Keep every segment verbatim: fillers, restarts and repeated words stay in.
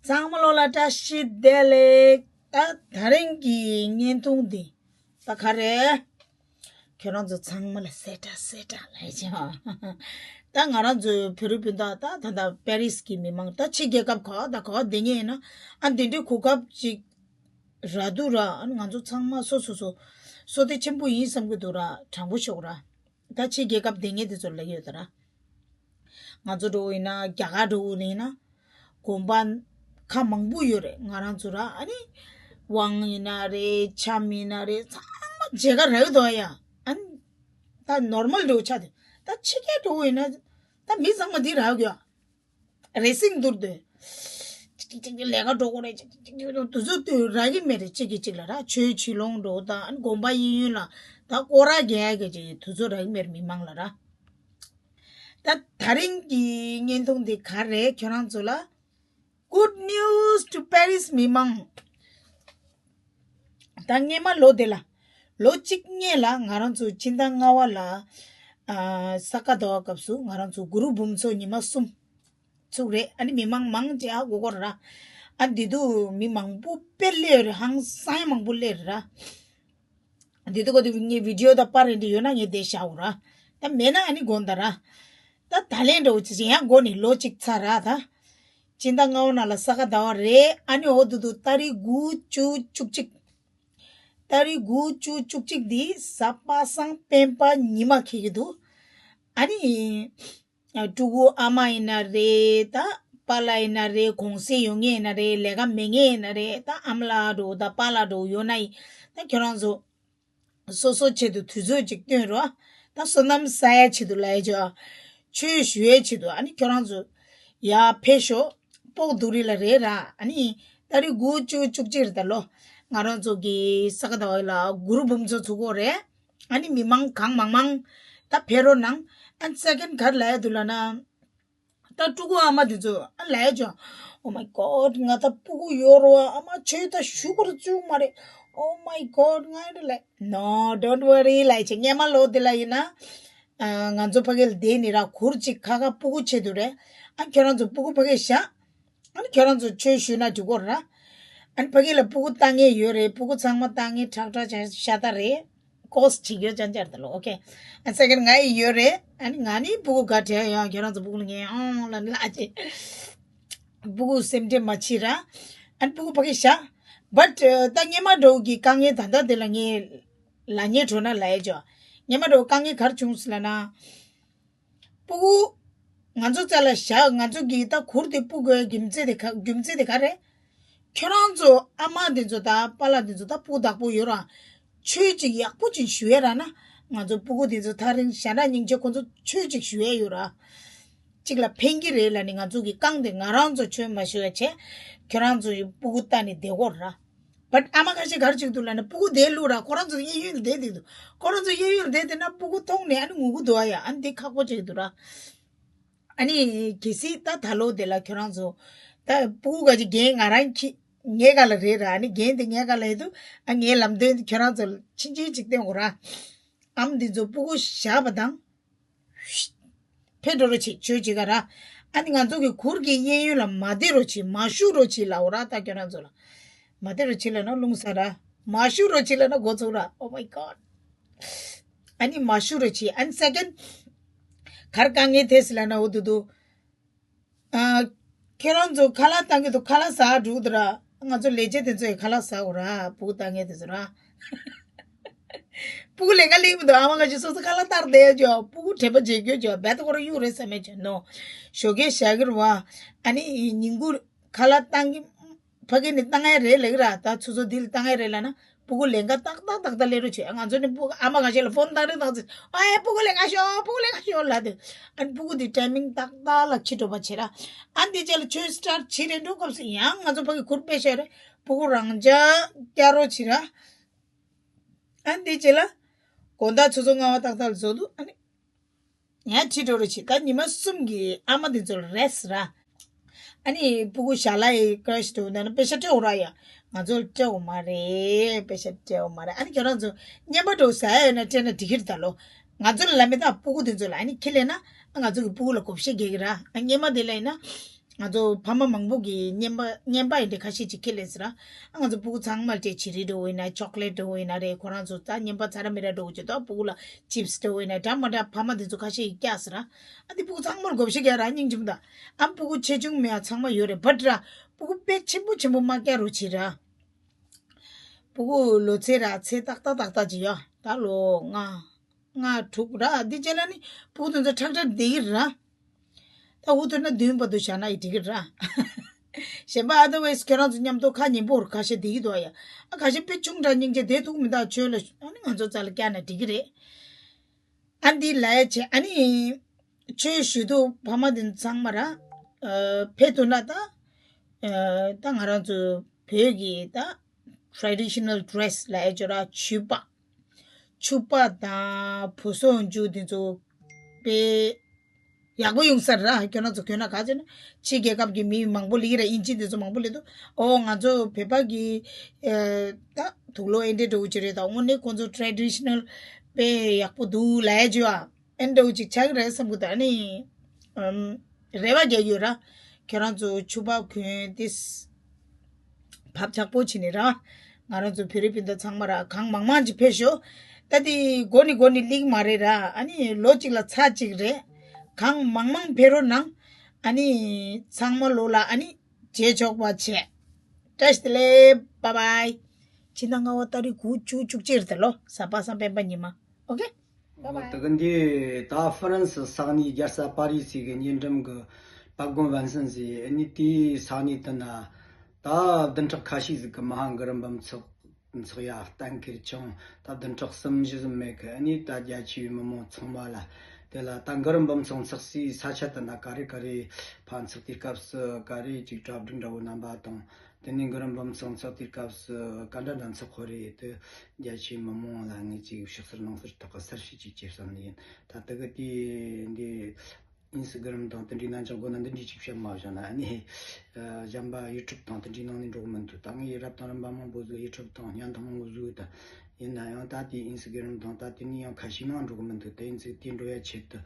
ཚང་མ་ལོ་ལ་བཀྲ་ཤིས་བདེ་ལེགས། ད་ད་རིང་གི་བརྙན་ཐུང་འདི་ད་ག་རེ། ཁྱོད་རང་ཚོ་ཚང་མ་ལ་གསལ་བསྒྲགས་གསལ་བསྒྲགས་ལབ་ཡ་ཅིག་ད་ང་རང་ཚོའི་བོད་རིགས་སྤུན་ཟླ་ད་ད་ད་པེ་རིས་ཀྱི་མི་མང་ད་ཕྱི་རྒྱལ་ཁབ་ག་ད་ག་བསྡད་མཁན་ཡིན་ན་ཨ་འདི་འདྲའི་གོ་སྐབས་ཅིག་རག་འདུག་ར། ཨ་ང་ཚོ་ཚང་མ་སོ་སོ་སོ་བསོད་བདེ་ཆེན་པོ་ཡིན་བསམ་གྱི་འདུག་ར། དྲང་པོ་ཤོད་ར། ད་ཕྱི་རྒྱལ་ཁབ་བསྡད་མཁན་དེ་ཚོ་ལ་ཡོད་ད་ར། ང་ཚོ་འགྲོ་ཡིན་ན་རྒྱ་གར་འགྲོ་ཡིན་ན་དགོན་པ་ཁག་མང་པོ་ཡོད་རེད། ང་རང་ཚོ་ར་ཨ་ནི་དབང་ཡིན་ན་རེད། འཆམ་ཡིན་ན་རེད། ཚང་མ་མཇལ་ཁ་རག་འདུག་ཡ། ཨ་ནི་ད་ནོར་མལ་འགྲོ་ཆ་དེ་ད་ཕྱི་རྒྱལ་འགྲོ་ཡིན་ན་ད་མི་ཚང་མ་འདི་རག་གི་ཡ། རེ་སིང་འདུར་དོ། ཅིག་ཅིག་ཅིག་ལས་ཀ་འགྲོ་དགོས་རེད། ཅིག་ཅིག་ཅིག་དུས་ཚོད་དུ་རག་གི་མེད་རེད། གཅིག་གིས་གཅིག་ལ་ར་ཆོས་ཕྱི་ལོགས་འགྲོ་དང་ཨ་ནི་དགོན་པ་གཡས་གཡོན་ལ་ད་སྐོར་ར་རྒྱག་གི་ཅིག་དུས་ཚོད་རག་གི་མེད་རེད་མི་མང་ལ་ར། ད་ད་རིང་གི་བརྙན་ཐུང་འདི་ག་རེ་ཁྱོད་རང་ཚོ་ལ། Good news to Paris མི་མང་། ད་སྔས་མ་ལོ་དེ་ལ་ལོ་གཅིག་སྔས་ལ་ང་རང་ཚོ་སྤྱི་ཟླ་ལྔ་པ་ལ་ཨ་ས་ག་ཟླ་བ་སྐབས་སུ་ང་རང་ཚོ་གུ་རུ་འབུམ་ཚོགས་ཉི་མ་གསུམ་ཚུགས་རེད། ཨ་ནི་མི་མང་མང་ཅིག་ཨ་གོ་གོ་ར། ཨ་འདི་དུ་མི་མང་པོ་དཔེ་སླེབས་རེད། ཧང་སང་མང་པོ་སླེབས་རེད་ར། འདི་དུ་གོ་དུ་ངའི་བི་ཌིའོ་དང་པར་རེ་འདི་ཡོད་ན་ངས་དེ་བཞག་འོ་ར། ད་མེད་ན་ཨ་ནི་དགོངས་དག་ར། ད་ད་ལན་འགྲོ་ཅི་ཅི་ཡང་དགོ་ནི་ལོ་གཅིག་ཚར་ར་ད། སྤྱི་ཟླ་ལྔ་པ་ནང་ལ་ས་ག་ཟླ་བ་རེད། ཨ་ནི་འོ་དུ་དུ་ཏ་རིག་དགུ་བཅུ་བཅུ་གཅིག་ཏ་རིག་དགུ་བཅུ་བཅུ་གཅིག་འདི་གཟའ་པ་སངས་སྤེན་པ་ཉི་མ་འཁེལ་གི་འདུག་ཨ་ནི་ཕྲུ་གུ་ཨ་མ་ཡིན་ན་རེད། ད་པཱ་ལགས་ཡིན་ན་རེད། གུང་སེང་ཡོང་མཁན་ཡིན་ན་རེད། ལས་ཀ་མེད་མཁན་ཡིན་ན་རེད། ད་ཨ་མ་ལགས་འགྲོ་ད་པཱ་ལགས་འགྲོ་ཡོད་ན་ཡིན་ད་ཁྱོད་རང་ཚོ་སོ་སོ་ཆེད་དུ་དུས་ཚོད་ཅིག་བཏོན་རོགས། ད་བསོད་ནམས་བསགས་ཡ་ཆེད་དུ་ལ་ཡ་ཅོ། ཆོས་ཞུ་ཡའི་ཆེད་དུ་ཨ་ནི་ཁྱོད་རང་ཚོ་ཡར་ཕེབས་ཤོག་སྤོག་རྡོ་རི་ལ་རེད་ར། ཨ་ནི་ཏ་རིག་དགུ་བཅུ་བཅུ་གཅིག་རེད་ད་ལོ། ང་རང་ཚོ་གི་ས་ག་ཟླ་བ་ལ་གུ་རུ་འབུམ་ཚོགས་ཚུགས་གོ་རེད། ཨ་ནི་མི་མང་གང་མང་མང་ད་ཕེབས་རོགས་གནང་། ཨ་ནི་སེ་ཀེན་ག་རེ་ལ་ཡ་འདུག་ལ་ན། ད་ཕྲུ་གུ་ཨ་མ་དེ་ཚོ་ཨ་ལས་ཀྱང་Oh my God ང་ད་ཕྲུ་གུ་ཡོད་རོ། ཨ་མ་ཆོས་ད་ཞུ་གོ་ར་བཅུག་མ་རེད། Oh my God ང་ད་ལས། No, don't worry ལ་ཡི་ཆེ་སྔས་མ་ལོ་དེ་ལ་ཡིན་ན། ང་ཚོ་ཕ་གི་ལ་བསྡད་ནི་ར་གུར་གཅིག་ཁ་ཁ་ཕྲུ་གུ་ཆེད་དུ་རེད། ཨ་ཁྱོད་རང་ཚོ་ཕྲུ་གུ་ཕ་གི་བཞག་ཨ་ནི་ཁྱོད་རང་ཚོ་ཆོས་ཞུས་ན་འགྲིག་གོ་ར། ཨ་ནི་ཕ་གི་ལ་ཕྲུ་གུ་ལྟ་མཁན་ཡོད་རེད། ཕྲུ་གུ་ཚང་མ་ལྟ་མཁན་ཁྲག་ཁྲག་ཤ་སྟག་རེད། ཀོས་བྱེད་རྒྱུ་ཅང་ཅར་ད་ལོ། ཨོ་ཁེ། ཨ་ནི་སེ་ཀེན་ང་ཡི་ཡོད་རེད། ཨ་ནི་ང་ནི་ཕྲུ་གུ་ག་དྲན་ཡང་ཁྱོད་རང་ཚོ་ཕྲུ་གུ་ལ་ངས་ཨང་ལ་ནི་ལ་ཅེ། ཕྲུ་གུ་སེམས་ཁྲལ་མ་བྱེད་ར། ཨ་ནི་ཕྲུ་གུ་ཕ་གི་བཞག But ད་སྔས་མ་འགྲོ་གི་དཀའ་ངལ་ད་ལྟ་དེ་ལ་ངས་ལ་ཉེ་འགྲོ་ན་ལ་ཡ་ཅོ། སྔས་མ་འགྲོ་དཀའ་ངལ་གར་བྱུང་སི་ལ་ན། ཕྲུ་གུ། ང་ཚོ་རྩ་ལ་བཞག་ང་ཚོ་གིས་ད་གུར་དེ་ཕྲུ་གུའི་རྒྱུ་མཚན་དེ་ག་རྒྱུ་མཚན་དེ་ག་རེད། ཁྱོད་རང་ཚོ་ཨ་མ་དེ་ཚོ་ད་པཱ་ལགས་དེ་ཚོ་ད་ཕྲུ་གུ་བདག་པོ་ཡོད་ར། ཆོས་ཅིག་ཡག་པོ་ཅིག་ཞུ་ཡས་ར་ན། ང་ཚོ་ཕྲུ་གུ་དེ་ཚོ་ཐག་རིང་ཞེ་དྲག་སྙིང་རྗེ་ཁོ་ཚོ་ཆོས་ཅིག་ཞུ་ཡས་ཡོད་ར། གཅིག་ལ་ཕན་གྱི་རེད་ལ་ནི་ང་ཚོ་གིས་བཀང་སྟེ་ང་རང་ཚོ་ཆོས་མ་ཞུ་བ་བྱས། ཁྱོད་རང་ཚོ་ཡི་ཕྲུ་གུ་ལྟ་ནི་བསྡད་དགོས་ར། བཊ་ཨ་མ་ཁ་ཤས་ག་རེ་བྱེད་ཀྱི་འདུག་ལབ་ན་ཕྲུ་གུ་དེ་བླུགས་ར་ཁོ་རང་ཚོ་གཡས་གཡོན་བསྡད་བསྡད་འདུག་ཁོ་རང་ཚོ་གཡས་གཡོན་བསྡད་བསྡད་ན་ཕྲུ་གུ་མཐོང་ནས་ཨ་ནི་ངུ་གི་འདུག་ཨ་ཡ། ཨ་ནི་དེ་ཁག་པོ་བྱེད་ཀྱི་འདུག་ར། ཨ་ནི་གལ་སྲིད་ད་ད་ལོ་དེ་ལ་ཁྱོད་རང་ཚོ་ད་ཕྲུ་གུ་ག་ཅིག་རྒན་ང་རང་ཁྱི་ངའི་སྒང་ལ་རེད་ར། ཨ་ནི་རྒན་དེ་ངའི་སྒང་ལ་ཡོད་དུས་ཨ་ངའི་ལམ་སྟོན་དེ་ཁྱོད་རང་ཚོ་ཕྱིན་ཆད་ཅིག་བསྟན་དགོས་ར། ཨམ་འདི་ཚོ་ཕྲུ་གུ་བཞག་པ་དང་། ཕེབས་འགྲོ་རོགས་བྱེད་ཆོས་བྱེད་ག་ར། ཨ་ནི་ང་ཚོ་གི་གུར་གྱི་གཡས་གཡོན་ལ་མ་བསྡད་རོགས་བྱེད། མ་བཞུགས་རོགས་བྱེད་ལབ་འོ་ར། ད་ཁྱོད་རང་ཚོ་ལ་མ་བསྡད་རོགས་བྱེད་ལབ་ན་རླུང་ས་ར། མ་བཞུགས་རོགས་བྱེད་ལབ་ན་འགོ་ཚུགས་ར། Oh my God ཨ་ནི་མ་བཞུགས་རོགས་བྱེད། ཨ་ནི་སེ་ཀེན་གར་དཀའ་ངལ་ཐེབས་སི་ལབ་ན་འོ་དུ་དུ། ཨ། ཁྱེད་རང་ཚོ་ཁ་ལག་བཏང་གི་འདུག་ཁ་ལག་ཟ་འགྲོ་འདུག་ར། ང་ཚོ་ལས་བྱེད་དེ་ཚོ་ཡི་ཁ་ལག་ཟ་འོ་ར། ཕྲུ་གུ་ལྟ་མཁན་དེ་ཚོ་ར། ཕྲུ་གུ་ལས་ཀ་ལེགས་མི་འདུག་ཨ་མ་ཁ་ཤས་སོ་སོ་ཁ་ལག་ལྟར་བསྡད་ཡོད་ཅོ། ཕྲུ་གུ་དྲན་པ་བརྗེད་རྒྱུ་ཅོ། བད་ཐོ་ཁོ་ར་གཡུག་རེད་བསམ་མེད་ཅོ་ནོ། ཞོགས་ཀས་ཞག་གི་ར་བ། ཨ་ནི་ཉིན་གུང་ཁ་ལག་བཏང་གི་ཕ་གི་ནི་བཏང་ཡ་རེད་ལབ་ཀྱི་ར། ད་ཚོ་ཚོ་འདི་ལ་བཏང་ཡ་རེད་ལབ་ན། ཕྲུ་གུ་ལེན་ག་ཏག་ཏག་ཏག་ཏག་ལེན་རོགས་བྱེད། ང་ཚོ་ནི་ཕྲུ་གུ་ཨ་མ་ཁ་ཤས་ལ་ཕོན་བཏང་རེ་བཏང་ཚེ་ཨ་ཡ་ཕྲུ་གུ་ལེན་ག་ཤོག་ཕྲུ་གུ་ལེན་ག་ཤོག་ལབ་དེ། ཨ་ནི་ཕྲུ་གུ་དེ་ཊའི་མིང་ཏག་ཏག་ལ་ཁྱི་འགྲོ་པ་བྱེད་ར། ཨ་ནི་དེ་རྗེས་ལ་ཆོས་སི་ཊར་བྱེད་རེ་འགྲོ་སྐབས་སུ་ཡང་ང་ཚོ་ཕ་གི་གུར་དཔེ་བཤད་རེ་ཕྲུ་གུ་རང་འཇགས་སྐྱ་རོགས་བྱེད་ར། ཨ་ནི་དེ་རྗེས་ལ་དགོང་དག་ཆུ་ཚོད་ལྔ་པ་ཏག་ཏག་ལ་རྫོགས་འདུག་ཨ་ནི། ཡང་ཁྲིད་འགྲོ་རོགས་བྱེད། ད་ཉི་མ་གསུམ་གྱི་ཨ་མ་དེ་ཚོ་ལ་རེ་སི་ར། ཨ་ནི་ཕྲུ་གུ་ཞལ་ལག་ཡི་ཀ་རེ་ཤི་འགྲོ་ན་ན་པེ་ཤ་སྤྲད་འོ་ར་ཡ། ང་ཚོ་ལ་སྤྲད་འོ་མ་རེད། པེ་ཤ་སྤྲད་འོ་མ་རེད། ཨ་ནི་ཁྱོད་རང་ཚོ་རྔན་པ་འགྲོ་ཟ་ཡ་ཡོད་ན་སྤྲད་ན་འགྲིག་གི་རེད་ད་ལོ། ང་ཚོ་ལ་ལབ་མེད་ད་ཕྲུ་གུ་དེ་ཚོ་ལ། ཨ་ནི་ཁྱི་ལེན་ན་ཨ་ང་ཚོ་གི་ཕྲུ་གུ་ལ་བགོ་བཤའ་རྒྱག་གི་ར། ཨ་རྔན་པ་དེ་ལ་ཡིན་ན་ ང་ཚོ་ཕ་མ་མང་པོ་གིས་རྔན་པ་རྔན་པ་ཡིན་དེ་ཁ་ཤས་ཅིག་ཁྱེར་ལེན་ཟེར་ར། ཨ་ང་ཚོ་སྤུ་གུ་ཚང་མ་ལ་ཅིག་ཇི་རི་འདྲ་བོ་ཡིན་ན་ཅོག་ལེ་ཊི་འདྲ་བོ་ཡིན་ན་རེད། ཁོ་རང་ཚོ་ད་རྔན་པ་ཚ་ར་མེ་ར་འདྲ་བོ་ཅིག་ད་སྤུ་གུ་ལ་ཅིབ་སི་འདྲ་བོ་ཡིན་ན་འདྲ་མ་འདྲ་ཕ་མ་དེ་ཚོ་ཁ་ཤས་ཀྱིས་བཀྱག་ཟེར་ར། ཨ་དེ་སྤུ་གུ་ཚང་མར་བགོ་བཤའ་རྒྱག་ར་སྙིང་རྗེ་མོ་ད། ཨ་སྤུ་གུ་ཆེ་ཆུང་མེད་ཨ་ཚང་མ་ཡོད་རེད་བཊ་ར། སྤུ་གུ་དཔེ་ཆེན་པོ་ཆེན་པོ་མ་བཀྱག་རོགས་བྱེད་ར། སྤུ་གུ་ལོ་ཚད་ར་ཚད་ཏག་ཏག་ཏག་ཏག་ཅིག་ཡོད་ད་ལོ་ལྔ། ལྔ་དྲུག་ར་འདི་རྗེས་ལ་ནི་སྤུ་གུ་དེ་ཚོ་ཁྲག་ཁྲག་བསྡད་ཀྱི་རེད་ར། ད་འུ་ཐུག་ན་བདུན་བར་དུ་བཞག་ན་ཡི་འགྲིག་གི་ར། གཞན་པ་otherwise་ཁྱོད་རང་ཚོ་མཉམ་དུ་ཁ་ཉན་པོ་རུ་ཁ་ཤས་བསྡད་ཀྱི་འདུག་ཡ། ཨ་ཁ་ཤས་དཔེ་ཆུང་དྲགས་སྙིང་རྗེ་བསྡད་ཐུབ་མི་འདུག་ཆོས་ལ་ཨ་ནི་ང་ཚོ་རྩ་ལ་བཀྱག་ན་འགྲིག་གི་རེད། ཨ་འདི་ལ་ཡ་ཆེ་ཨ་ནི་ཆོས་ཞུ་དུ་ཕ་མ་དེ་ཚང་མ་ར་ཕེབས་ཐུབ་ན་ད་ད་ང་རང་ཚོ་བོད་ཀྱི་ད་traditional dress་ལ་ཡ་ཅོ་ར་ཕྱུ་པ། ཕྱུ་པ་དང་བུ་སོང་རྒྱུ་དེ་ཚོ་དཔེ་ཡག་པོ་ཡོང་ས་ར། ཁྱོད་རང་ཚོ་གོན་ན་ག་ཚོད་ན་ཕྱི་རྒྱལ་ཁབ་ཀྱི་མི་མང་པོ་ལི་ར་ཨིན་ཇི་དེ་ཚོ་མང་པོ་ལི་འདུག་ཨོ་ང་ཚོ་བོད་པ་གི་ད་དུག་ལོག་ཨེ་འདྲེ་འགྲོ་གི་རེད། ད་དངོས་གནས་ཁོང་ཚོ་traditional་དཔེ་ཡག་པོ་འདུག་ལ་ཡ་ཅོ་ཨ། ཨེ་འདྲ་བོ་ཅིག་ཆགས་ཀྱི་རེད་བསམ་གི་འདུག་ཨ་ནི་ཨམ། རེ་བ་རྒྱག་ཡོད་ར། ཁྱོད་རང་ཚོ་ཕྱུ་པ་གོན་ཏེ་བབ་ཆགས་པོ་བྱས་ནས་ར། ང་རང་ཚོ་བོད་རིགས་སྤུན་ཟླ་ཚང་མ་ར་གང་མང་མང་ཅིག་ཕེབས་ཤོག་ད་དེ་མགོ་ནས་མགོ་ནས་ལིག་མ་རེད་ར། ཨ་ནི་ལོ་གཅིག་ལ་ཚར་གཅིག་རེད། གང་མང་མང་ཕེབས་རོགས་གནང་། ཨ་ནི་ཚང་མ་ལོ་ལ་ཨ་ནི་མཇལ་ཆོག་པ་བྱས། བཀྲ་ཤིས་བདེ་ལེགས། བཱའི་བཱའི། ཕྱི་ཟླ་ལྔ་པ་ཏ་རིག་དགུ་བཅུ་བཅུ་གཅིག་རེད་ད་ལོ་གཟའ་པ་སངས་སྤེན་པ་ཉི་མ། ཨོ་ཁེ། བཱའི་བཱའི། ད་གི་འདི་ད་ཧྥ་རན་སི་ས་གནས་རྒྱལ་ས་པ་རི་སི་གི་ཉེ་འགྲམ་གི་པ་གོན་ཝན་སན་ཟེར་ཨ་ནི་དེའི་ས་གནས་དེ་ན་ད་བདུན་ཕྲག་ཁ་ཤས་ཟིག་གི་མ་ཧ་གི་རིན་འབུམ་ཚོགས་ཚོགས་ཡ་གཏན་འཁེལ་ཅིང་ད་བདུན་ཕྲག་གསུམ་བཞི་ཟིན་མེད་གི་ཨ་ནི་ད་རྒྱ་ཆེ་བའི་མི་མང་ཚང་མ་ལ་དེ་ལ་ད་གི་རིན་འབུམ་ཚོགས་ཚོགས་སའི་ས་ཆ་དེ་ན་ག་རེ་ག་རེ་ཕན་ཚོགས་དེའི་སྐབས་སུ་ག་རེ་ཅིག་གྲ་སྒྲིག་འདྲ་བོ་རྣམ་པ་དང་། དེ་ནས་གི་རིན་འབུམ་ཚོགས་ཚོགས་དེའི་སྐབས་སུ་ག་འདྲ་འདྲ་འཚོགས་ཁོ་རེད་དེ་རྒྱ་ཆེའི་མི་མང་ལ་ངས་ཅིག་ཕྱག་བསུར་གནང་བསུར་ཐོག་གི་གསར་ཤོས་ཅིག་བྱེད་བསམ་ནི་ཡིན། ད་དེ་གི་དེ་འདི་ཨིན་སི་གི་རམ་དང་དེ་འདྲའི་རྣམ་གཞག་དགོས་ན་འདི་འདྲའི་ཅིག་བཤད་མ་བཞག་ན་ཨ་ནི་གཞན་པ་ཡུ་ཊུབ་དང་དེ་འདྲའི་ནང་ནས་འགྲོ་གི་མི་འདུག་ད་ངས་རབ་དང་རིམ་པ་མང་པོ་ཟིག་ཡུ་ཊུབ་དང་བརྙན་ཐུང་མང་པོ་བཟོས་ད་ཡིན་ན་ཡང་ད་དེ་ཨིན་སི་གི་རམ་དང་ད་དེ་ནས་ཡང་ཁ་ཤས་ནང་འགྲོ་གི་མི་འདུག་དེ་ཡིན་ཙང་དེ་འགྲོ་ཡ་ཆེད་དུ་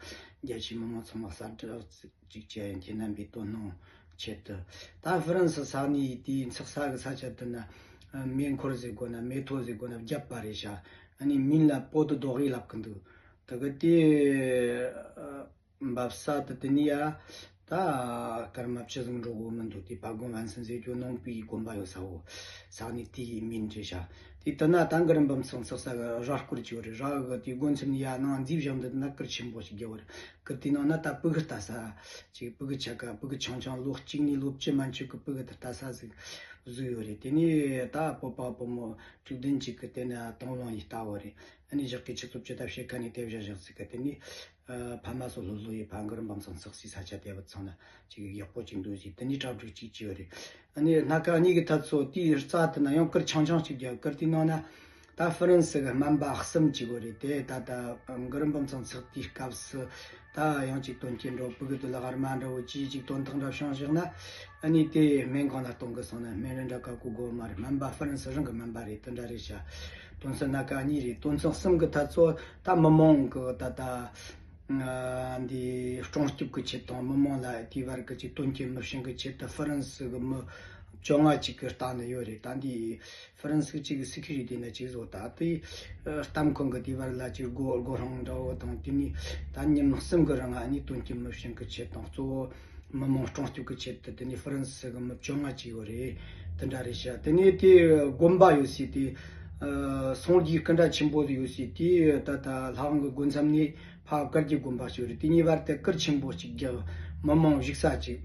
རྒྱ་ཆེའི་མི་མང་ཚང་མ་གསལ་བསྒྲགས་ཅིག་བྱས་ཡིན། ཁྱེད་རྣམ་པས་དོ་སྣང་ཆེད་དུ། ད་ཧྥ་རན་སི་ས་གནས་དེའི་འཚག་ས་གི་ས་ཆ་དེ་ན་མེ་འཁོར་ཟེར་དགོས་ན་མེ་ཐོ་ཟེར་དགོས་ན་བརྒྱབ་པ་རེད་ཤག་ཨ་ནི་མིན་ལ་པོ་ཏི་རྡོ་ཧི་ལབ་གི་འདུག་དེ་གི་དེ་འབབ་ས་དེ་དེ་ནི་ཡ་ད་སྐར་མ་བཅུ་ཟིག་འགྲོ་གི་མི་འདུག་དེ་པ་གོན་ཝན་སན་ཟེར་རྒྱུ་ནང་པའི་དགོན་པ་ཡོད་ས་བོ་ས་གནས་དེའི་མིན་རེད་ཤག་དེ་དེ་ན་ད་གི་རིན་འབུམ་ཚོགས་འཚག་ས་གི་ར་སྐོར་ཅིག་ཡོད་རེད། ར་གི་དེ་དགོན་ཚུལ་ནི་ཡ་ནང་འཛིབ་བཞག་འདི་ན་གུར་ཆེན་པོ་ཞིག་རྒྱབ་པ་རེད། གི་དེ་ནང་ན་ད་སྤུ་གུ་ལྟ་ས་ཅིག་སྤུ་གུ་ཆ་ག་སྤུ་གུ་ཆུང་ཆུང་ལོ་གཅིག་ནས་ལོ་བཅུ་མན་ཆད་གི་སྤུ་གུ་དེ་ལྟ་ས་ཟིག་བཟོས་ཡོད་རེད། དེ་ནས་ད་བོད་པ་བུ་མོ་དྲུག་བདུན་ཅིག་གི་དེ་ན་དང་བླངས་ཡིས་ལྟ་བ་རེད། ཨ་ནི་ཞག་གི་ཆུ་ཚོད་བཅུ་དང་ཕྱེད་ཀ་ནས་དེ་བཞག་བཞག་ཟིག་གི་དེ་ནས་ཕ་མ་སོ་ལྷོད་ལྷོད་ཡིས་ཕ་གི་རིན་འབུམ་ཚོགས་འཚག་སའི་ས་ཆ་དེ་བུད་སོང་ན་ཅིག་ཡག་པོ་ཅིག་འདུག་ཟིག་དེ་ནས་གྲ་སྒྲིག་ཅིག་བྱས་ཡོད་རེད། ཨ་ནི་སྣ་ཁ་གཉིས་ཀྱི་ཐད་ཚོ་དེའི་རྩ་དེ་ན་ཡང་གུར་ཆུང་ཆུང་ཅིག་རྒྱབ། གུར་དེའི་ནང་ན་ད་ཧྥ་རན་སི་གི་སྨན་པ་གསུམ་ཅིག་ཡོད་རེད། དེ་ད་ལྟ་གུ་རུ་འབུམ་ཚོགས་འཚག་དུས་སྐབས་སུ་ད་ཡང་ཅིག་དོན་རྐྱེན་འགྲོ་སྤུ་གུ་དེ་ལ་རྨ་འདྲ་བོ་ཅིག་ཅིག་དོན་དག་འདྲ་བྱུང་བཞག་ན་ཨ་ནི་དེ་སྨན་ཁང་ལ་གཏོང་གི་སོང་ན་སྨན་རིན་འདྲ་ག་གོ་དགོས་མ་རེད། སྨན་པ་ཧྥ་རན་སི་རང་གི་སྨན་པ་རེད། དེ་འདྲ་རེད་ཤག་དོན་ཚན་སྣ་ཁ་གཉིས་རེད། དོན་ཚན་གསུམ་གི་ཐད་ཚོ་ད་མི་མང་གི་ད་ད་འདི་སྲུང་སྐྱོབ་ཀྱི་ཆེད་དང་མི་མང་ལ་དེའི་བར་གྱི་ཅིག་དོན་རྐྱེན་མི་བྱུང་གི་ཆེད་དུ་ཧྥ་རན་སི་གི་མི་བཅོ་ལྔ་ཅིག་གིས་བཏང་ནས་ཡོད་རེད། ད་འདི་ཧྥ་རན་སི་ཅིག་གི་སི་ཁི་རི་ཊི་ན་ཅིག་བཟོ་ད་དེ་ལྟ་ཁང་གི་དེའི་བར་ལ་ཅིག་སྒོ་སྒོ་རང་འདྲ་བོ་དང་དེ་ནས་ད་ཉིན་གསུམ་གི་རིང་ཨ་ནི་དོན་རྐྱེན་མི་བྱུང་གི་ཆེད་དང་གཙོ་བོ་མི་མང་སྲུང་སྐྱོབ་ཀྱི་ཆེད་དུ་དེ་ནས་ཧྥ་རན་སི་གི་མི་བཅོ་ལྔ་ཅིག་ཡོད་རེད། དེ་འདྲ་རེད་ཤག་དེ་ནས་དེ་དགོན་པ་ཡོད་སའི་དེ་སངས་རྒྱས་སྐུ་འདྲ་ཆེན་པོ་ཡོད་སའི་དེ་ད་ད་ལྷ་ཁང་གི་སྒོ་མཚམས་ནས་ཕ་བཀའ་བརྒྱུད་དགོན་པ་ཞིག་རེད། དེ་གཉིས་བར་དེ་གུར་ཆེན་པོ་ཅིག་རྒྱབ། མི་མང་བཞུགས་ས་ཅིག་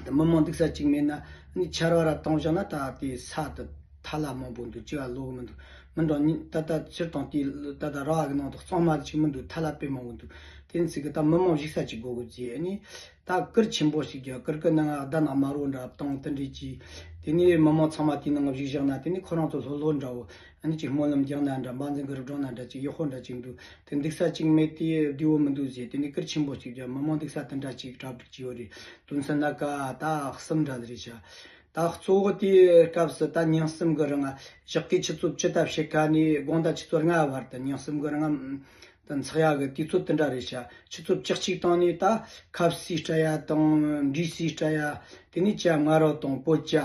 དེ་མི་མང་འདུག་ས་ཅིག་མེད་ན་ནི་ཆར་བ་ར་བཏང་བཞག་ན་ད་དེ་ས་དེ་ཐལ་བ་མང་པོ་འདུག་ཅི་ག་ལོག་མི་འདུག་མི་འགྲོ་ནི་ད་ལྟ་ཕྱིར་བཏང་དེ་ད་ལྟ་ར་བ་གི་ནང་དུ་གཙང་མ་ཅིག་མི་འདུག་ཐལ་བ་དཔེ་མང་པོ་འདུག་དེ་ཚིག་གི་ད་མི་མང་བཞུགས་ས་ཅིག་དགོས་དགོས་ཟེར། ཨ་ནི་ད་གུར་ཆེན་པོ་ཞིག་རྒྱབ། གུར་གི་ནང་ཨ་ད་ནང་དམར་བོ་འདྲ་བཏང་དེ་འདྲས་ཀྱིས་དེ་ནས་མི་མང་ཚང་མ་དེའི་ནང་བཞུགས་བཞག་ན་དེ་ནས་ཁོ་རང་ཚོ་ལྷོད་ལྷོད་འདྲ་བོ། ཨ་ནི་ཅིག་སྨོན་ལམ་རྒྱག་ན་འདྲ་འབའ་འཛིན་གི་རུ་སྒྲོན་ན་འདྲ་ཅིག་ཡག་པོ་འདྲ་ཅིག་འདུག་དེ་འདུག་ས་ཅིག་མེད་དེ་བདེ་བོ་མི་འདུག་ཟེར། དེ་ནས་གུར་ཆེན་པོ་ཅིག་རྒྱབ། མི་མང་འདུག་ས་དེ་འདྲ་ཅིག་གྲ་སྒྲིག་བྱས་ཡོད་རེད། དོན་ཚན་སྣ་ཁ་ད་གསུམ་འདྲ་རེད་ཤག་ད་གཙོ་བོ་དེའི་སྐབས་སུ་ད་ཉིན་གསུམ་གི་རིང་ཞག་གི་ཆུ་ཚོད་བཅུ་དང་ཕྱེད་ཀ་ནས་དགོང་དག་ཆུ་ཚོད་ལྔ་བར་དུ་ཉིན་གསུམ་གི་རིང་ ད་འཚག་ཡ་གི་དུས་ཚོད་དེ་འདྲ་རེད་ཤག་ཆུ་ཚོད་བཅུ་གཅིག་བཏང་ནས་ད་ཁ་ཟས་སྤྲད་ཡ་དང་འབྲས་སིལ་སྤྲད་ཡ། དེ་ནས་ཇ་མངར་བ་དང་པོད་ཇ།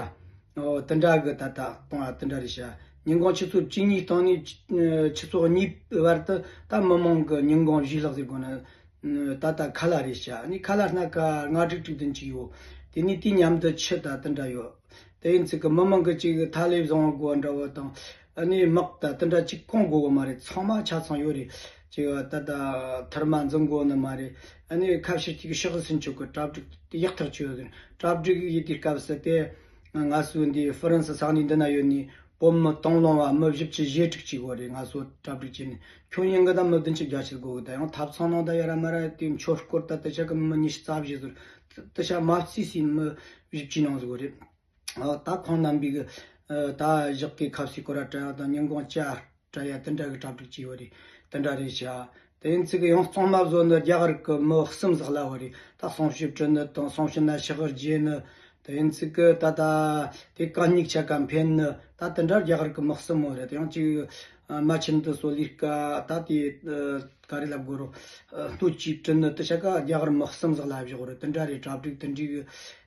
ཨོ། དེ་འདྲ་གི་ད་ལྟ་གཏོང་ཡ་དེ་འདྲ་རེད་ཤག་ཉིན་གུང་ཆུ་ཚོད་བཅུ་གཉིས་བཏང་ནས་ཆུ་ཚོད་གཉིས་བར་དུ་ད་མི་མང་གི་ཉིན་གུང་བཞེས་ལག་ཟེར་དགོས་ན། ད་ལྟ་ཁ་ལག་རེད་ཤག་ཨ་ནི་ཁ་ལག་སྣ་ཁ་ལྔ་དྲུག་དྲུག་བདུན་ཅིག་ཡོད། དེ་ནས་དེའི་མཉམ་དུ་ཆུ་ད་དེ་འདྲ་ཡོད། དེ་ཡིན་ཚིག་གི་མི་མང་གི་ཅིག་ཐ་ལེབ་བཟང་བོ་དགོས་འདྲ་བོ་དང་། ཨ་ནི་མག་ད་དེ་འདྲ་ཅིག་གང་དགོས་གི་མ་རེད། ཚང་མ་ཆ་ཚང་ཡོད་རེད། ཅིག་ད་ད་ཐུར་མ་འཛིན་དགོས་ནི་མ་རེད། ཨ་ནི་ཁ་ཕྱིར་ཅིག་ཤག་ཟིན་ཆོག་གི་གྲ་སྒྲིག་ཡག་ཐག་ཆོད་ཡོད་རེད། གྲ་སྒྲིག་ཡིན་དུས་སྐབས་སུ་དེ་ང་ཚོ་འདི་ཧྥ་རན་སི་ས་གནས་འདི་ན་ཡོད་ནི་བོད་མི་དང་བླངས་པ་མི་བཞི་བཅུ་ཞེ་དྲུག་ཅིག་ཡོད་རེད། ང་ཚོ་གྲ་སྒྲིག་བྱས་ནས་ཁྱོན་ཡོངས་གི་ད་མི་བདུན་ཅུ་བརྒྱད་ཅུ་དགོས་གི། ད་ཡང་ཐབ་ཚང་ནང་ད་ཡ་ར་མ་ར་དེ་མཆོད་སྐོར་ད་དེ་ཆ་གི་མི་ཉི་ཤུ་རྩ་བཞི་ཟུར་དེ་ཆ་མ་བརྩིས་སི་མི་བཞི་བཅུའི་ནང་ཟིག་ཡོད་རེད། ཨ། ད་ཁོང་རྣམ་པའི་གི་ཨ། ད་ཞག་གི་ཁ་ཟས་སྐོར་ར་སྤྲད་ཡ་དང་ཉིན་གུང་ཇ་སྤྲད་ཡ་དེ་འདྲ་གི་གྲ་སྒྲིག་བྱས་ཡོད་རེད། དེ་འདྲ་རེད་ཤག་དེ་ཡིན་ཚིག་གི་ཡང་གཙང་མ་བཟོ་ནི་རྒྱ་གར་གི་མི་གསུམ་ཟིག་ལ་བ་རེད། ད་སོང་ཞིབ་བྲི་ནི་དང་སོང་ཞིབ་ན་ཤག་རྗེ་ནི། དེ་ཡིན་ཚིག་གི་ད་ད་དེ་གད་སྙིགས་ཆ་ག་འཕེན་ནི་ད་དེ་འདྲ་རྒྱ་གར་གི་མི་གསུམ་མོ་རེད། དེ་ཡང་ཅིག་ཨ། མ་ཆིན་དུ་སོ་ལིར་ཀ་ད་དེ་ཨ། ག་རེ་ལབ་དགོས་རོ། ཨ། སྣོད་ཀྱིས་བྲི་ནི་དེ་ཆ་ག་རྒྱ་གར་མི་གསུམ་ཟིག་ལ་བཞག་རེད། དེ་འདྲ་རེད། གྲ་སྒྲིག་དེ་འདྲའི་གི་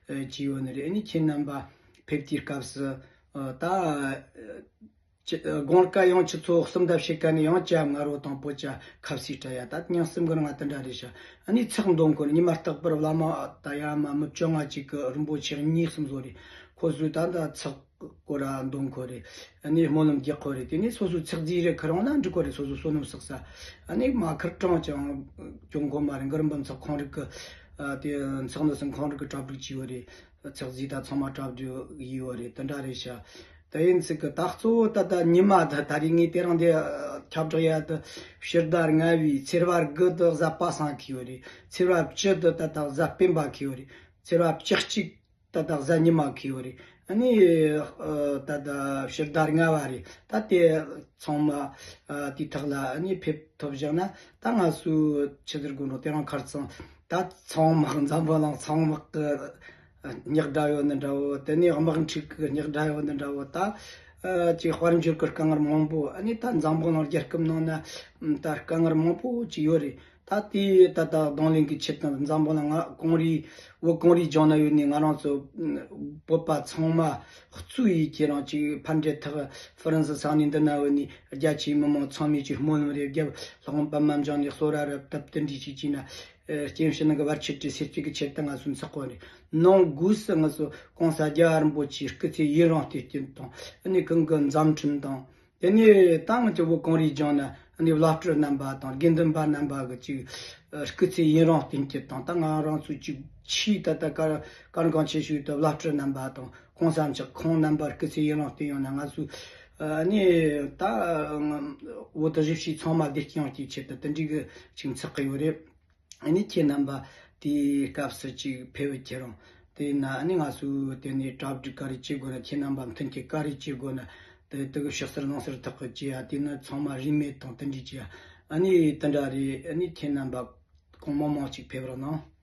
ཨ། བྱས་ཡོད་ནི་རེད། ཨ་ནི་ཁྱེད་རྣམ་པ་ཕེབས་དུས་སྐབས་སུ་ཨ། ད་ཨ། ཅི། ཨ། དགོང་ཀ་ཡང་ཆུ་ཚོད་གསུམ་དང་ཕྱེད་ཀ་ནས་ཡང་ཇ་མངར་བོ་དང་པོད་ཇ་ཁ་ཟས་སྤྲད་ཡ། ད་ཉིན་གསུམ་གི་རིང་ང་དེ་འདྲ་རེད་ཤག་ཨ་ནི་ཚགས་འདོན་དགོས་རེད། ཉི་མ་རྟག་པར་བླ་མ་ད་ཡ་མ་མི་བཅོ་ལྔ་ཅིག་གི་རིན་པོ་ཆེ་གཉིས་གསུམ་བཟོ་རེད། ཁོ་ཚོས་ད་ད་ཚགས་སྐོར་ར་འདོན་དགོས་རེད། ཨ་ནི་སྨོན་ལམ་རྒྱག་དགོས་རེད། དེ་ནས་སོ་སོའི་ཚགས་རྫས་རེ་ཁུར་འོང་ན་འགྲིག་གོ་རེད། སོ་སོའི་བསོད་ནམས་བསགས་ས། ཨ་ནི་མ་ཁུར་གྲངས་ཀྱང་གྱོང་གོ་མ་རེད། གུ་རུ་འབུམ་ཚོགས་ཁོང་རིག་གི་ཨ། དེ་ཚོགས་འདུ་སོང་ཁོང་རིག་གི་གྲ་སྒྲིག་བྱས་ཡོད་རེད། ཚགས་རྫས་ད་ཚང་མ་གྲ་སྒྲིག་ཡས་ཡོད་རེད། དེ་འདྲ་རེད་ཤག་དེ་ཡིན་ཚིག་གི་ད་གཙོ་བོ་ད་ད་ཉི་མ་ད་ད་རེས་ངས་དེ་རིང་འདི་ཁྱབ་བསྒྲགས་ཡ་ད་ཕྱི་ཟླ་ལྔ་བའི་ཚེས་པ་དགུ་དུ་གཟའ་པ་སངས་འཁེལ་ཡོད་རེད། ཚེས་པ་བཅུ་དུ་ད་ད་གཟའ་སྤེན་པ་འཁེལ་ཡོད་རེད། ཚེས་པ་བཅུ་གཅིག་ད་ད་གཟའ་ཉི་མ་འཁེལ་ཡོད་རེད། ཨ་ནི་ཨ། ད་ད་ཕྱི་ཟླ་ལྔ་བ་རེད། ད་དེ་ཚང་མ་ཨ། དེ་དག་ལ་ཨ་ནི་ཕེབས་ཐུབ་བཞག་ན་ད་ང་ཚོའི་ཆི་ཟེར་དགོས་འགྲོ། དེ་རིང་ཁར་ཚང་ད་ཚང་མ་འཛམ་བུ་གླིང་ཚང་མ་གི་སྙེག་དགྲ་ཡོད་ནི་འདྲ་བོ། དེ་ནས་དམག་འཁྲུག་གི་སྙེག་དགྲ་ཡོད་ནི་འདྲ་བོ། ད་ཨ། ཅིག་དཔལ་འབྱོར་གི་དཀའ་ངལ་མང་པོ། ཨ་ནི་ད་འཛམ་བུ་གླིང་རྒྱལ་ཁབ་ནང་ན་ད་དཀའ་ངལ་མང་པོ་ཅིག་ཡོད་རེད། ད་དེ་ད་ད་གདོང་ལེན་གྱི་ཆེད་དུ་འཛམ་བུ་གླིང་ང་གངས་རི་བོད་གངས་རིའི་ལྗོངས་ན་ཡོད་ནི་ང་རང་ཚོ་བོད་པ་ཚང་མ་གཙོ་ཡིས་ཁྱེད་རང་ཅིག་ཕར་འདྲེ་ཐག་ཧྥ་རན་སི་ས་གནས་འདི་ན་ཡོད་ནི་རྒྱ་ཆེའི་མི་མང་ཚང་མས་ཅིག་སྨོན་ལམ་རེ་བརྒྱབ། ལྷག་པ་མ་འཇོག་ནས་གསོལ་ར་རེ་བཏབ། དེ་འདྲ་ཅིག་བྱས་ན་ཨ། སྐྱེ་འཆི་ནང་གི་བར་ཆད་དེ་སེལ་ཆེད་ཀྱི་ཆེད་དུ་ང་ཚོ་འཚོགས་གོ་རེད། ནང་སྒོས་སུ་ང་ཚོ་གོང་ས་རྒྱལ་བ་རིན་པོ་ཆེའི་སྐུ་ཚེ་ཡུན་རིང་བརྟན་བརྟན་དང་། ཨ་ནི་གང་གི་མཛད་འཕྲིན་དང་། དེ་ནས་ད་ང་ཚོ་བོད་གངས་རིའི་ལྗོངས་ན་ཨ་ནི་བླ་སྤྲུལ་རྣམ་པ་དང་དགེ་འདུན་པ་རྣམ་པ་གི་ཅིག་ཨ། སྐུ་ཚེ་ཡུན་རིང་བརྟན་གྱི་དང་། ད་ང་རང་ཚོ་ཅིག་ཆེས་ད་ལྟ་གལ་གལ་འགངས་ཆེ་ཤོས་དེ་བླ་སྤྲུལ་རྣམ་པ་དང་གོང་ས་མཆོག་ཁོང་རྣམ་པ་སྐུ་ཚེ་ཡུན་རིང་བརྟན་ཡོང་ན་ང་ཚོ་ཨ་ནི་ད་བོད་དུ་གཞིས་བྱེས་ཚང་མ་བདེ་སྐྱིད་ཡོང་གི་ཆེད་དུ་དེ་འདྲའི་གི་ཅིག་འཚོགས་གི་ཡོད་རེད། ཨ་ནི་ཁྱེད་རྣམ་པ་དེའི་སྐབས་སུ་ཅིག་ཕེབས་ཁྱེད་རང་། དེ་ན་ཨ་ནི་ང་ཚོས་དེ་ནས་གྲ་སྒྲིག་ག་རེ་བྱེད་དགོས་ན། ཁྱེད་རྣམ་པ་མཐུན་རྐྱེན་ག་རེ་བྱེད་དགོས་ན། དེ་དེ་གི་ཕྱི་གསལ་ནང་གསལ་ཐག་གི་བྱེད་ཡ་དེ་ནི་ཚང་མ་རིན་མེད་དང་དེ་འདྲའི་བྱེད་ཡ། ཨ་ནི་དེ་འདྲ་རེད། ཨ་ནི་ཁྱེད་རྣམ་པ་གང་མང་མང་ཅིག་ཕེབས་རོགས་གནང་།